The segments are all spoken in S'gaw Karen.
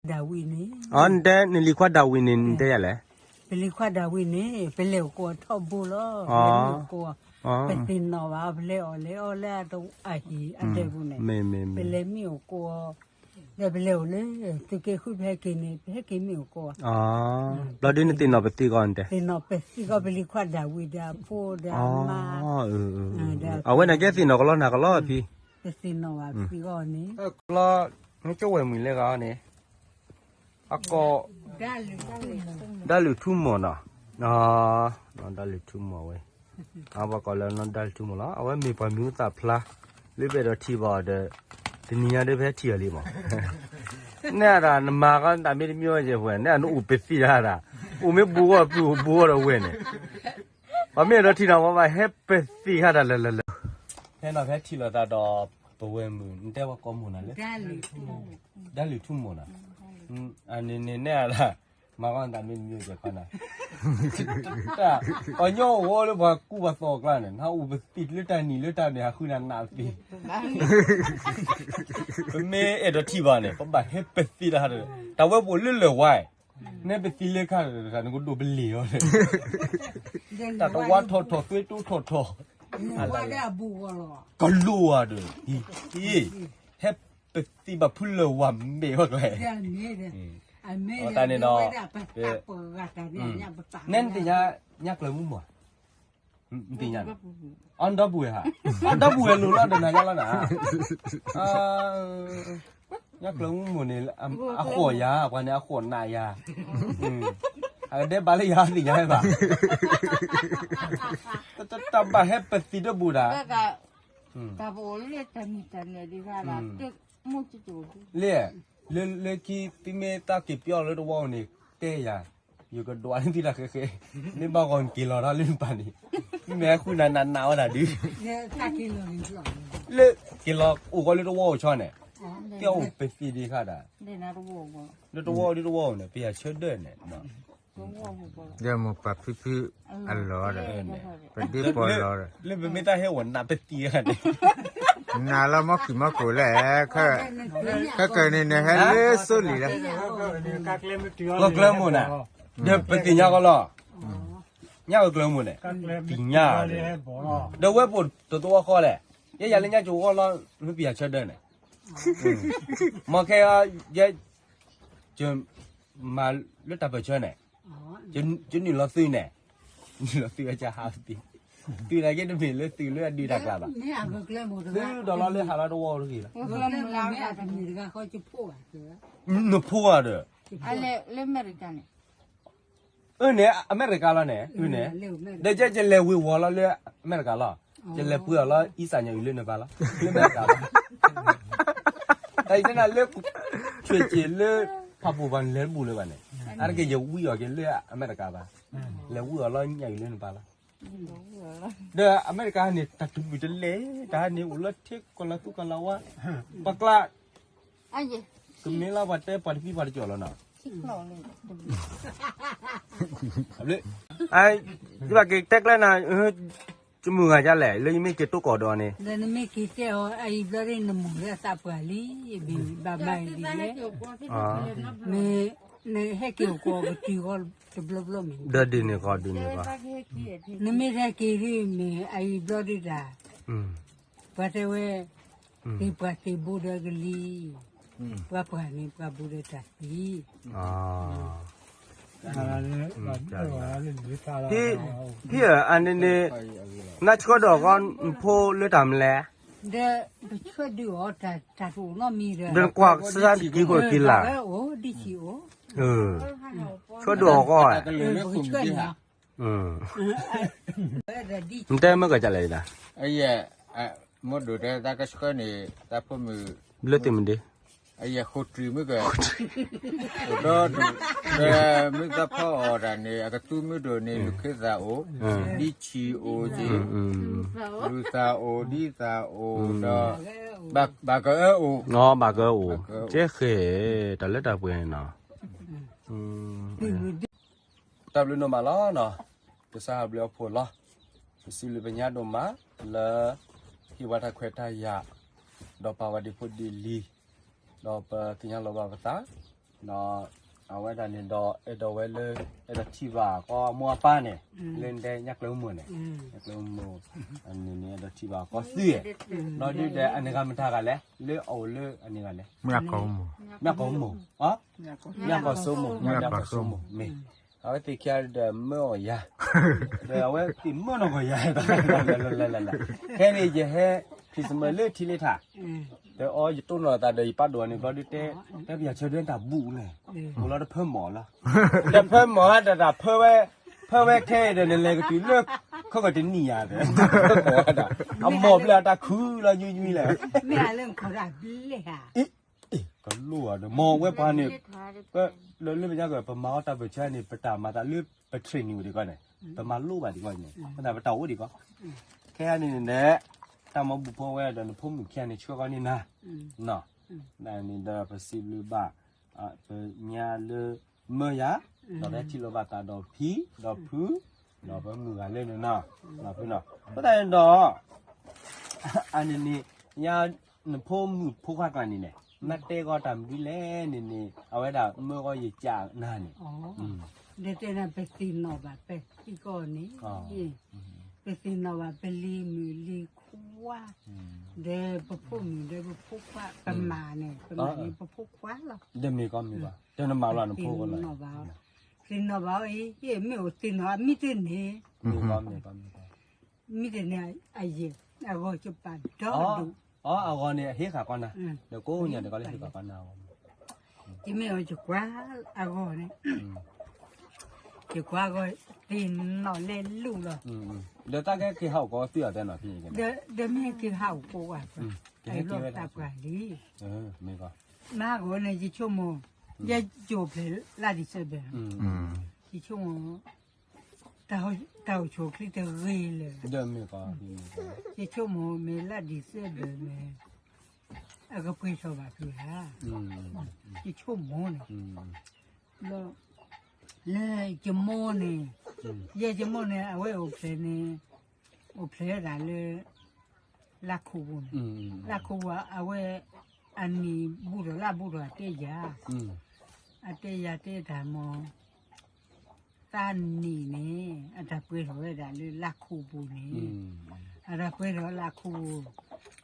ဒၤဝံးန့ၣ်, အတဲ နလံၤခွါဒၤဝံးန့ၣ် နတဲယၤလဲၣ်. ပလံၤခွါဒၤဝံးန့ၣ် ပလဲၤအိၣ်ကိးအီၤထီဘိလီၤ, ပလဲၤမ့ၢ်အိၣ်ကိးအီၤ, ပသ့ၣ်နီၣ်ဘၣ်အီၤ ပလဲၤအီၤလၢအတၢ်ဟံၣ်အဒဲပူၤန့ၣ်, ပလဲၤမ့ၢ်အိၣ်ကိးအီၤ, ဒီးပလဲၤအိၣ်လၢ သုးက့ဃုဖဲက့ၤန့ၣ် ပဟဲက့ၤမ့ၢ်အိၣ်ကိးအီၤ, ဘျီဒုးနသ့ၣ်နီၣ်ပသံးဂီၢ်နတဲ, သ့ၣ်နီၣ်ပသံးဂီၢ် ပလံၤခွါဒၤဝံးဒီးအဖိဒီးအမါ, အဝဲန့ၣ်ကဲသ့ၣ်နီၣ်ကလီနၤကလီဖံ, ပသ့ၣ်နီၣ်ဘၣ်ပသံးဂီၢ်န့ၣ် လီၤ, နကၠိဝဲၢ်မုၢ်လၢဂၤန့ၣ်, အကိး, ဒၣ်လုၢ်ထူမီၢ်နီၤ, ဒၣ်လုၢ်ထူမီၢ်ဝဲ, အဝဲကိးလၢနီၢ်ဒၣ်လုၢ်ထူမီၢ်လီၤ, အဝဲမ့ၢ်ပှၤမံၤဟူသၣ်ဖျါ, လၢပအဲၣ်ဒိးထံၣ်ဘၣ်အီၤဒီး, တနံၤညါဒ်ပဟဲထံၣ်အီၤလံမး, နဲဒၣ်နမၤကီနတၢ်မ့ၢ်တမံၤဝဲယဲၢ်ဝဲ, နဲဒၣ်နအိၣ်ပသံးတၢ်ဒၣ်, အိၣ်မ့ၢ်ဘူးဂီၢ်ပုၢ်အိၣ်ဘူးဂီၢ်ဒီးဝဲန့ၣ် ပမ့ၢ်အဲၣ်ဒိးထံၣ်နီၤ ပဘၣ်ဟဲပသံးတၢ်လၢလၢလၢ, ဖဲနီၤဖဲထံၣ်လိာ်သးဒီး, ပဝဲၢ်မုၢ် နတဲဝဲကိးမုၢ်နၤလၢ, ဒၣ်လုၢ်ထူမီၢ်နီၤ, န့ၣ်န့ၣ်နဲဒၣ်, မၤကီနတၢ်မ့ၢ်တမံၤကဲခီနၤ, ပှၤကညီအိၣ်ဝဲလၢပှၤကူပှၤသိးအကျါန့ၣ် နအိၣ်ပသံးလၢတၢ်နံၤလၢတၢ်န့ၣ် ဟးဃုနၤနးပသံး ပမ့ၢ်အဲၣ်ဒိးထံၣ်ဘၣ်န့ၣ် ပဘၣ်ဟဲပသံးတၢ်, တၢ်ဝဲပအိၣ်လၢလၢၢ်ဝါ, နဲပသံးလၢခါတခါ နကဒိးပလ့ၤအီၤ, တၢ်တဝါထီၣ်ထီၣ် သွ့တိထီၣ်ထီၣ်, ကလိၣ်ဧါဒီး, ဟဲပသံးဘၣ်ဖုလၢၢ်ဝါမ့ၢ်ဝဲကျဲ, တၢ်န့ၣ်ဒီး, နဲနသ့ၣ်ညါ, ညၣ်ကျၢၤမုၢ်မး, နသ့ၣ်ညါ, အီဒီပုၢ်ဝဲၢ်ဧါ, အီဒီပုၢ်ဝဲၢ်လိၤလီၤဒီးနၤညါလီၤနၤ, ညၣ်ကျၢၤမုၢ်မးန့ၣ်, အဃိးယၤ ပှၤန့ၣ်အဃိးနးယၤ, အကဒဲးဘးလၢယၤသ့ၣ်ညါဘၣ်, တၢ်ဘၣ်ဟဲပသံးတဘူၣ်ဒၣ်, တၢ်ပအိၣ်လၢတၢ်မံၤတၢ်န့ၣ်ဒ်, လၢ, လၢခံသုမ့ၢ်သးက့ၤပျီလၢတဝီအိၣ်န့ၣ်, တဲယၤ, ယကဒွးန့ၢ်သုတၢ်ဃဲးဃဲး, မ့ၢ်ဘၣ်ဂီၤနက့ၤလီၤထီၣ်လၢနပၢ်န့ၣ်, မ့ၢ်ဃုနၤနးနးဝဲဒၣ်ဒုး, လၢက့ၤလီၤအိၣ်ဃီလၢတဝီအိၣ်ဆီန့ၣ်, ကဲအိၣ်ပသံးဒံးဃာ်ဒၣ်, လၢတဝီအိၣ်ဒ်တဝီအိၣ်န့ၣ် ပယၤဆၢဒၢၣ်န့ၣ် ဒီးမိၢ်ပၢ်ဖံဖုအလီၢ်ဒီး, ပဒ့ပီၢ်လီၢ်ဒီး, လၢပမ့ၢ်တၢ်ဟဲဝဲနးပသံးဧါန့ၣ်, နၤလီၤမီၢ်ခံမီၢ်ကိးလဲၣ်, ခဲကနံၤန့ၣ် ဟဲလၢစိလံၤလၢ, ဂီၤကျၢၤမိၢ်န့ၣ်, ဒီးပသ့ၣ်ညါဃီလီၤ, ညၣ်ဂီၤကျၢၤမိၢ်န့ၣ်, သ့ၣ်ညါ, ဒီးဝဲပအိၣ်တသဝီဃီလဲၣ်, ယဲယၤလၢညၣ်ကၠိဂီၢ်လီၤ လၢပယၤဆၢဒၢၣ်န့ၣ်, မ့ၢ်ခဲအံၤ, ယဲ ယမၤလၢတၢ်ပၢၢ်ဆၢန့ၣ်, ယနုာ်လီၤသုးန့ၣ်, နုာ်လီၤသုးအကဟးသံ, သုးန့ၣ်က့တမ့ၢ်လၢသုးလၢအဒုးတၢ်ကျါဘၣ်, သုးဒီးလီၤလၢဟးလီၤတဝီတဂ့ၤလီၤ, နဖိဂၤဒီး, အၢန့ၣ် အမဲရကၤလီၤန့ၣ်, အၢန့ၣ်, ဒီးယဲယလဲၤဝ့ၤဝီၤလီၤလၢအမဲရကၤလီၤ, ယလဲၤပှ့ၤအီၤလီၤအံသၣ်ညါအံၤလၢနပၢ်လီၤ, လၢမဲရကၤလီၤ, တၢ်အံၤတနၤလၢ, ဆွဲက့ၤလၢ, ဖးပူၤဘၣ်နလဲၤတဘူၣ်လၢၤဘၣ်န့ၣ်, အါတက့ၢ်ယဝံအီၤက့ၤလၢအမဲရကၤဘၣ်, လဲၤဝံအီၤလီၤညါအံၤလၢနပၢ်လီၤ, ဒီးအမဲရကၤန့ၣ် တၢ်တမုာ်တလဲၣ်, တၢ်န့ၣ်အိၣ်လၢထံကီၢ်လၢသူကီၢ်လၢဝါ, ပှၤကျါ ကမ့ၢ်လၢပှၤတဲပှၤတပံၤပှၤတကီၢ်လီၤနီၤ, ယဘၣ်က့ၤတဲကျဲနၤ, ယမုၢ်ဂၤဒ်လဲၣ် လၢယမ့ၢ်က့ၤတိကီၢ်ဒီးန့ၣ်, ဒီးနမ့ၢ်က့ၤတဲအီၤ အအံၤဘျီဒ်နမုၢ်လၢအသးပှၢ်လံ, ဘၣ်မၤအံၤဒ်လဲၣ်, မ့ၢ်, နဟဲက့ၤအိၣ်ကီးကတုၤဃီတဘျီဘျီမ့ၢ်, ဒီးဒ်န့ၣ်ဃီဒ်န့ၣ်ဃီ, နမ့ၢ်ဟဲက့ၤဒ်မ့ၢ်အအံၤဘျီဒ်တၢ် ပှၤတဲဝဲ, သ့ၣ်ပှၢ်သ့ၣ်ဘိဒီးကလံၤ, ပှၤပှၢ်န့ၣ်ပှၤဘိဒီးတၢ်သံ, ဖံဧၢ, အန့ၣ်န့ၣ်, နဆှၢဒိၣ်အီၤဃီ နဖိလၢတၢ်မနုၤလဲၣ်, ဒီးပဆှၢဒုးအီၤတၢ်တအိၣ်နီတမံၤဒီး, ဒီးနကွၢ်ကစၢ်က့ၤခိၣ်က့ၤလၢ်, ဒ်ဆံးအိၣ်, ဆှၢဒိၣ်အီၤဃီ, နတဲမ့ၢ်ကစၢ်လဲၣ်ဒၣ်, မ့ၢ်ဒိၣ်တဲတၢ်ကဆှၢန့ၣ် တၢ်ဖိမုၣ်, လၢသ့ၣ်မုၣ်ဒ့, အယဲၢ်ဃိတြံၤမ့ၢ်က, ဒီး, ဒီးမ့ၢ်သးဖီအီၣ်တၢ်န့ၣ် အကသူမ့ၢ်ဒိၣ်န့ၣ် လူၤခ့သၣ်အိၣ်, ဒ်ဆံးအိၣ်က့ၤ, လူၤသၣ်အိၣ် ဒ်သၣ်အိၣ်ဒီး, ဘၣ်ကအၢအိၣ်, ဘၣ်ကအၢအိၣ်, ကဲဃဲ, တၢ်လၢတၢ်ပှဲၤန့ၣ်နီၤ တၢ်ဘျုးဒိၣ်မးလီၤနီၤ, ကစၢ်ဟးဘျုးအဖှိၣ်လီၤ, ပစံးဘျုးပညါဒိၣ်မး, လၢ, ဟ့ၣ်ဝဲတၢ်ခွဲးတၢ်ယာ်, ဒီးပာ်ဝဲဒ့ဖိဒ့လံၤ, ဒီးပသ့ၣ်ညါလီၤဘၣ်ပသး, ဒီးအဝဲဒၣ်န့ၣ်ဒီး အဲၣ်ဒိးဝဲလၢ အဲၣ်ဒိးထံၣ်ဘၣ်ကီၢ်မိၢ်အပၢ်န့ၣ် လၢတဲညၣ်ကျၢၢ်မိၢ်န့ၣ် ညၣ်ကျၢၢ်မိၢ် အန့ၣ်န့ၣ် အဲၣ်ဒိးထံၣ်ဘၣ်ကီၢ်သ့ၣ် ဒီးဒုးဒီးအန့ၣ်ဂၤမတၤဂၤလဲၣ် လၢအအိၣ်လၢအန့ၣ်ဂၤလဲၣ် မ့ၢ်ကီၢ်မိၢ် မ့ၢ်ကီၢ်မိၢ် မ့ၢ်ကီၢ်စိမိၢ် မ့ၢ်ကီၢ်စိမိၢ် မ့ၢ် အဝဲသ့ၣ်ခံဂၤဒီးမၢအီၣ်ယၤ ဒီးအဝဲသ့ၣ်မၢနီၢ်ကီၢ်ယၤ ခဲန့ၣ် ယဟဲ Christmas လၢထံလၢထး ဒီးအီယတိၢ်နီၣ်သးဒီးယပၢ်ဒိၣ်န့ၣ်ဘျီဒုးတဲ တဲပယီၤဆၢဒုတၢ်ဘူၣ်လဲၣ် အိၣ်လီၤတဖၢမီၢ်လီၤ တဖၢမီၢ်တၢ်တၢ်ဖၢဝဲ ဖၢဝဲခဲအံၤဒီးနလဲၤကတုၤလၢ ခီကတနံၣ်ယၤဒီး အမီၢ်ဘျၢအတၢ်ခုလီၤညွံညွံလဲၣ် မ့ၢ်အလၢနခိၣ်ဒၣ်ဘျဲၣ်ဧါ အ့ ကလိၣ်ဧါဒီး မ့ၢ်ဝဲပှၤန့ၣ် လၢလၢပညါကပမၤအီၣ်တၢ်ပၢၢ်ဆၢန့ၣ် ပတၢ်မၤသးလၢပ training ဝဲဒၣ်ကီးန့ၣ် ပမၤလိဘၣ်ဒံးကီးန့ၣ် ပသးပတၢ်အိၣ်ဒံးကီး ခဲအံၤန့ၣ်န့ၣ် တၢ်မၤဘူၣ်ဖိဝဲဒီးနဖိမုၣ်ခံဂၤန့ၣ် ဆှၢဃီန့ၢ်နၤ န့ၣ်ဒီးပစံးဘျုးဘၣ် ပညါလၢ မၢယၤ ဒီးပဟဲထံၣ်လိာ်ဘၣ်သးဒီးဖံ ဒီးဖု ဒီးပမုၢ်ဂၤလၢန့ၣ်နီၤ ဖုနီၤ အဃိသတးန့ၣ်ဒီး အန့ၣ်န့ၣ် ညါ နဖိမုၣ်ဖိခွါကျါန့ၣ်န့ၣ် နတဲဂီၢ်တၢ်မနုၤလဲၣ်န့ၣ်န့ၣ် အဝဲဒၣ်မၢဂီၢ်ယကးနၤန့ၣ် ဒီးတဲနၤပသ့ၣ်နီၣ်ဘၣ် ပသံကီၢ်န့ၣ် ပသ့ၣ်နီၣ်ဘၣ် ပလံၤမုၣ်လံၤခွါ ဒီးပဖိမုၣ်ဒီးပဖိခွါ ပမၤန့ၣ် ပမၤန့ၣ်ပဖိခွါလီၤ ဒီးမ့ၢ်ကီးမ့ၢ်ဘၣ် ဒီးနမၤလီၤနဖိကီးလီၤ သ့ၣ်နီၣ်ဘၣ် သ့ၣ်နီၣ်ဘၣ်အီၤအံၤ မ့ၢ်အိၣ်သ့ၣ်နီၣ်အမံတန့ၣ် မ့ၢ်ကီးမ့ၢ်ကီး မံတန့ၣ်အယဲၢ် အဂီၢ်ယပာ်ဒီဒူၣ် အဂီၢ်န့ၣ် အဟ့ၣ်ဃာ်ကီးနၤ ဒီးကိးညါတကီးလၢဟ့ၣ်ဃာ်ကီးနၤအဂီၢ် ယမ့ၢ်အီၤယကွၢ်အဂီၢ်န့ၣ် ယကွၢ်အဂီၢ် သ့ၣ်နီၣ်လဲၤလူလီၤ ဒီးတၢ်ကဲက့ၤဟးအိၣ်ကီးသ့ၣ်အီၤတဲနီၤဖံ ဒီးမ့ၢ်က့ၤဟးအိၣ်ကိးဝဲ ကဲလီၤတၢ်ပှၤလံ မ့ၢ်ကီး မ့ၢ်ဂီၢ်န့ၣ် ယဆိကမိၣ် ယဲယိၤဖျဲးလၢ December ယဆိကမိၣ် တၢ်အိၣ်ဆူၣ်အိၣ်ချ့တဂ့ၤလၢၤ ယဆိကမိၣ်မ့ၢ်လၢ December န့ၣ် အကပှ့ၤထီၣ်ဘၣ်ဖုးဧါ ယဆိကမိၣ်န့ၣ် လၢယမိၢ်န့ၣ် ယဲယမိၢ်န့ၣ် အဝဲအိၣ်ဖျဲၣ်န့ၣ် အိၣ်ဖျဲၣ်ဝဲဒၣ်လၢ လါခိၣ်ပူၤန့ၣ် လါခိၣ်ပူၤ အဝဲ အနံၣ်ဘူးထီၣ်လါဘူးထီၣ်အတဲယၤ အတဲယၤတဲတၢ်မ့ၢ် သးနံၣ်န့ၣ် အတၢ်ပှဲၤထီၣ်ဝဲဒၣ်လၢလါခိၣ်ပူၤန့ၣ် အတၢ်ပှဲၤထီၣ်လါခိၣ်ပူၤ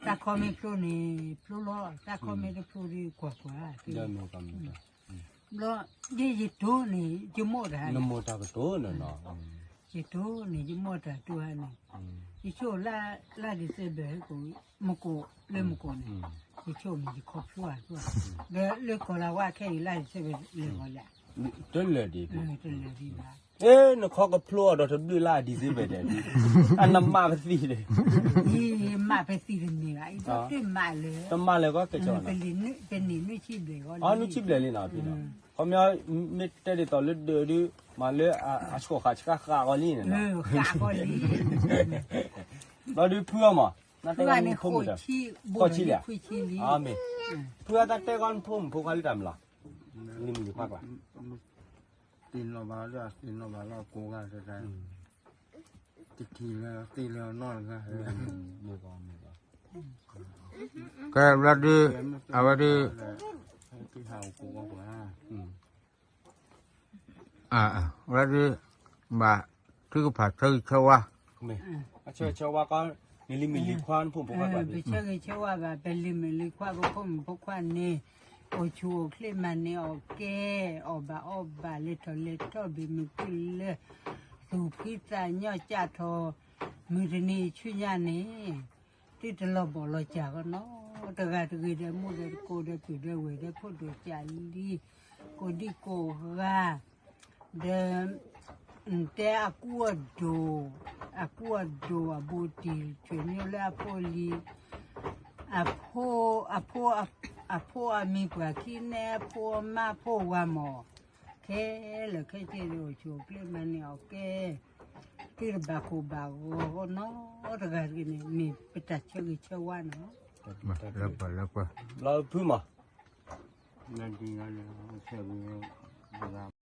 တၢ်ခီမ့ၢ်ဖျိန့ၣ် ဖျိလီၤ တၢ်ခီမ့ၢ်တဖျိဒီးကွၢ်ကွၢ် ဘျီ ယဲယတိၢ်န့ၣ် ယမိၢ်တၢ် နမိၢ်တၢ်ကတိၤန့ၣ်နီၤ ယတိၢ်န့ၣ် ယမိၢ်တၢ်တိၢ်ဧါန့ၣ် ယဆိၣ်လၢ လါ December ဟဲကိး မကိး လၢမကိးန့ၣ် ယဆိၣ်န့ၣ် ယခီဖျိဧါ ဒီးလၢကီၢ်လၤဝါခဲအံၤလါ December လဲၤဂီၤလဲၣ် တလၢာ်ဒံး တလၢာ်ဒံးဘၣ် အဲ နခီကဖျိအီၤဒီးတဘျုးလါ December ဒီး အနမးပသံၣ်ဒီး မးပသံၣ်တမ့ၢ်ဘၣ် အံၤဒီးတမးလၢၤ တမးလၢၤကီး ကဲကီး တနံၣ်နွံဆံဘျဲၣ်ဂီၢ်လံ နွံဆံဘျဲၣ်လံနီၤ ဖံနီၤ ခီပညီ မ့ၢ်တဲဒ်သိးလၢဒၢးဒုး မၤလၢအဆှိၣ်ဃာ်ဆှၣ်ဃာ်ဂီၤလံန့ၣ် ဃာ်ဂီၤလံ ဘျီဒုးဖုအီၤမး နတဲဂီၢ်နဖိမုၣ်ဒီး ဃိးဆံလံ ဃိးဆံလံ မ့ၢ် ဖုအသးတဲဂီၢ်နဖိမုၣ်ဖိခွါလၢတၢ်မလီၤ လံၤမုၣ်လံၤခွါကျါ သ့ၣ်နီၣ်ဘၣ်လၢအသ့ၣ်နီၣ်ဘၣ်လၢအကိးဂၤတဂၤ တထံၣ်လၢသ့ၣ်လၢအနီၢ်တဂၤ ကဲဘျီဒုး အဝဲဒုး ဟးအိၣ်ကိးဂၤ ဝဲဒုး ဘၣ် ထုကဖၣ်ဆၢဂ့ၤဆၢဝါ ဆၢဂ့ၤဆၢဝါကီး နလံၤမုၣ်လံၤခွါ နဖိမုၣ်ဖိခွါ ပဆၢဂ့ၤဆၢဝါဘၣ် ပလံၤမုၣ်လံၤခွါ ပဖိမုၣ်ဖိခွါန့ၣ် အိၣ်ဆူၣ်အိၣ်ချ့မၤန့ၢ်အီၣ်ကဲ အီၣ်ဘၣ်အီဘၣ် လဲၤထီၣ်လဲၤထီၣ် ဘၣ်မုာ်ခုၣ်လၢ သူၣ်ဖှံသးညီ ကၢ်ထီၣ် မုၢ်တနံၤဆူညါန့ၣ် သုတလီၤဘီၣ်လီၤစၢ်ကနီၤ တဂၤတဂ့ၤဒီး မိၢ်ဒီးကိးဒီးပုၢ်ဒီးဝဲၢ်ဒီး ဖိဒိၣ်ကၢ်လံ ကိးဒံကိးဂၤ ဒီး တဲအကူအဒိၣ် အကူအဒိၣ်အဘူးတံၢ် ဆွေမျိုးလၢအဖိအလံၤ အဖိ အဖိ အဖိအမံၤပှၢ်ခံန့ၣ် အဖိအမါဖိဝၤမီၢ် ခဲလၢာ်ခဲဆ့ဒီး အိၣ်ဆူၣ်အိၣ်ချ့မၤန့ၢ်အီၣ်ကဲ သုတဘၣ်ကိၢ်ဘၣ်ဂီၤနီတဂၤတဂ့ၤန့ၣ် မ့ၢ်ပတၢ်ဆၢဂ့ၤဆၢဝါနီၤ လၢပှဲၤလၢပှဲၤ လီၤဖုမး လၢ